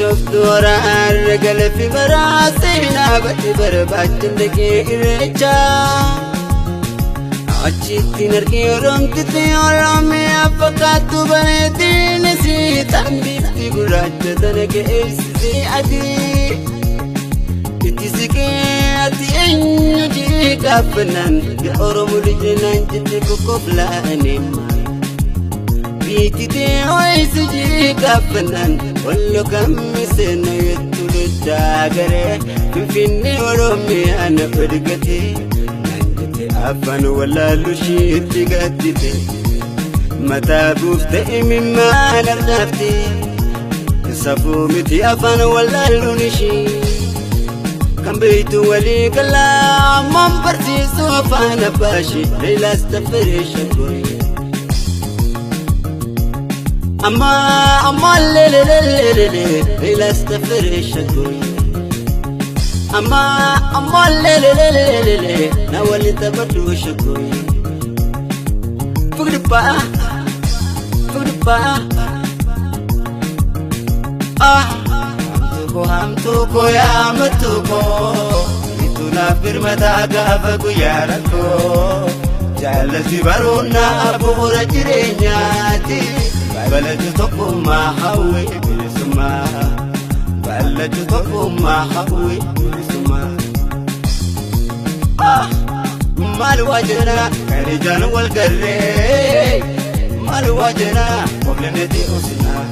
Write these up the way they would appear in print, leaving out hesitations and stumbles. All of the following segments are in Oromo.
Bishooftuu horaarra galafi baraa seenaa badhi barbaachin dhaqee irreechaa. Achitti nargee oromtiti oromiyaa fakkaattu bareedina si tan bifti gurraacha tana geessisee adii. Itti siqee ati eenyu jee gaafannaan yaa Oromoo lijinaan jette kokkoflaane. Biititee ho'isi jee gaafannaan wallo kammi seena jettu loddaa garee Finfinnee Oromiyaa na fedgatee. Naan jette afaan wallaalu isheetti gaddite mataa buufte imimmaan argaafte safuu miti afaan wallaaluun ishee kan beektu walii galaa ammaan barsiisu afaan abbaa ishee Leelaas Taffaree Shaggooyee. Amma amma lelelelelele Leelaas Taffaree Shaggooyee. Amma amma lelelelelele na waliin taphadhu Shaggooyee. Fugdupaa fugdupaa ah hamtuu koo hamtuu koo yaa mattuu koo itu naaf birmataa gaafa guyyaa rakkoo jaallalti baroonnaa bu'uura jireenyaati balatu tokkummaa hawwee bilisummaa balatu tokkummaa hawwee bilisummaa. Ah! Maal waa jenna kan ijaan wal garree maal waa jenna qobleneeti usinaa.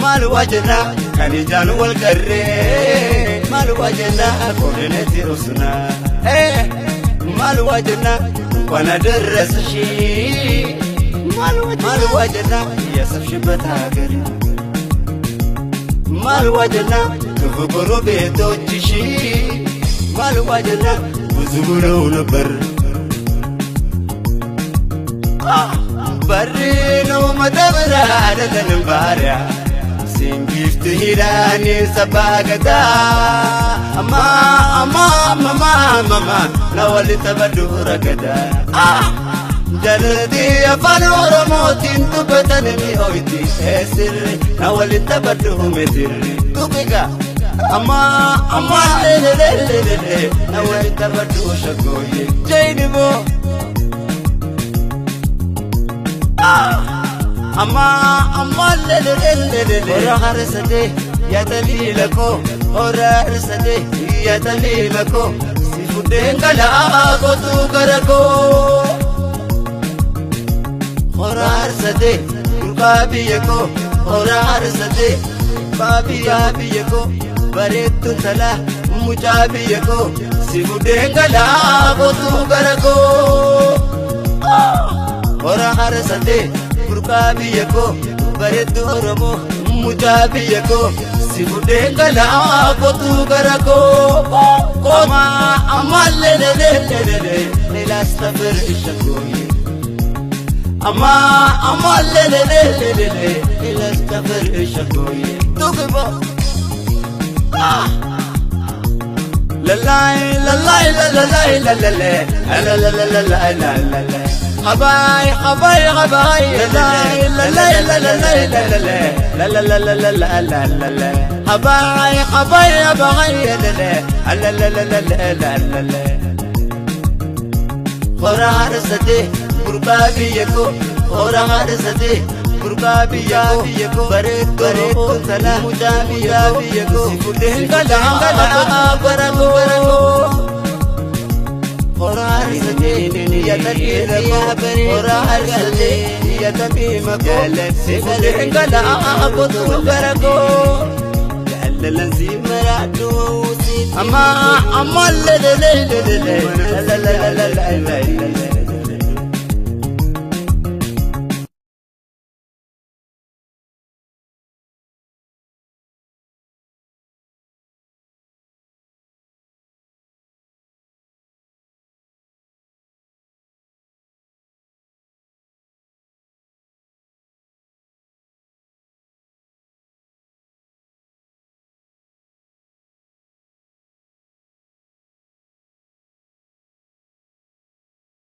Maal waa jenna kan ijaan wal garree maal waa jenna qobleneeti usinaa. Maal waa jenna እንኳን አደረሰሽ maal waa jenna ያሰብሽበት ሀገር maal waa jenna ክፉ ጎረቤቶችሽ maal waa jenna ብዙ ብለው ነበር Barri uummata biraa dhalatan baariyaa Singiftu hidhaanii sabbaa gadaa Amma amma amma amma na waliin taphadhu ragadaa Jaalladhi afaan Oromootiin dubbatan ni oyti sirri na waliin taphadhu meetirri tuqiqa amma amma lelelelele na waliin taphadhu shaggooyye jaynimoo. Amma amma lelelelele hora harsate yaa taliila koo hora harsate yaa taliila koo si fudheen galaa kootu gara koo hora harsate burqaa biyya koo hora harsate baabiyaa biyya koo bareettuun talaa mucaa biyya koo si fudheen galaa kootu gara koo. Hora harsate burqaa biyya koo bareeddu Oromoo mucaa biyya koo si fudheen galaa kootu gara koo. Amma amma lelelelele leelaas tafir shaggooyye. Amma amma lelelelele leelaas tafir shaggooyye. Tuqibo. Lalai lalai lalai lalai lalai lalai حباي حباي حباي لا لا لا لا لا لا لا لا لا لا لا لا لا حباي حباي حباي لا لا لا لا لا لا لا لا hora harsate gurbaa biyya koo hora harsate gurbaa biyya koo bareeddu bareeddu tala mucaa biyya koo si fudheen galaa bara koo hora harsate yaa taliila koo hora harsate yaa tamiima koo si fudheen galaa kootu gara koo jaalalan si maraadhu amma amma lelelelele la la la la la la.